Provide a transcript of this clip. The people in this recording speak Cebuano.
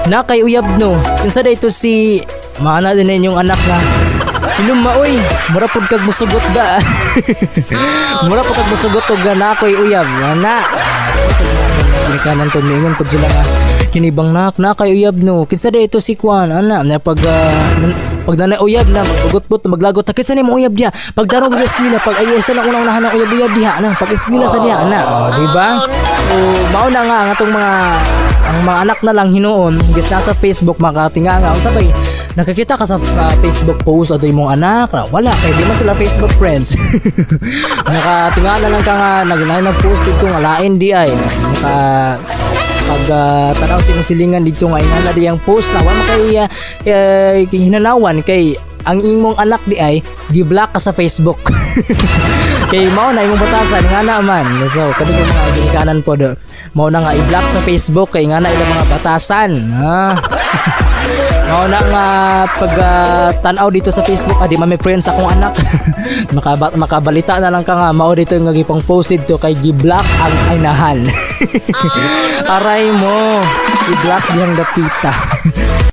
Na kay uyab no. Kinsa day to si maana din na inyong anak nga Hilom oy, mura pud kag musugot da. Mura pud kag musugot og na ako'y uyab. Ana. Ginikanan to miingon pud sila nga kinibang nak na kay uyab no. Kinsa day ito si Kwan ana na pag pag nanay uyab na magugutbot maglagot ta kinsa ni mo uyab diha. Pag darong sa eskwela pag ay isa lang unang unahan ang uyab-uyab diha ana. Pag eskwela sa diha ana. Oh, di ba? So mao na nga ang atong mga ang mga anak na lang hinuon gis nasa Facebook makatinga nga unsa bay nakakita ka sa Facebook post ato imong anak na wala kay di man sila Facebook friends. Nakatinga na lang ka nga nag nag post dito nga lain di ay naka pag tanaw sa imong silingan dito nga ingana di ang post na wala kay hinanawan kay ang imong anak di ay gi-block ka sa Facebook kay mao na imong batasan nga na man. So kadto mga ginikanan po do mao na nga i-block sa Facebook kay nga na ilang mga batasan, ah. Mao na nga pag tan-aw dito sa Facebook, ah, di man may friends akong anak. Makabalita na lang ka nga mao dito nga gipang post dito kay gi-block ang inahan. Aray mo, i-block diyang dapita.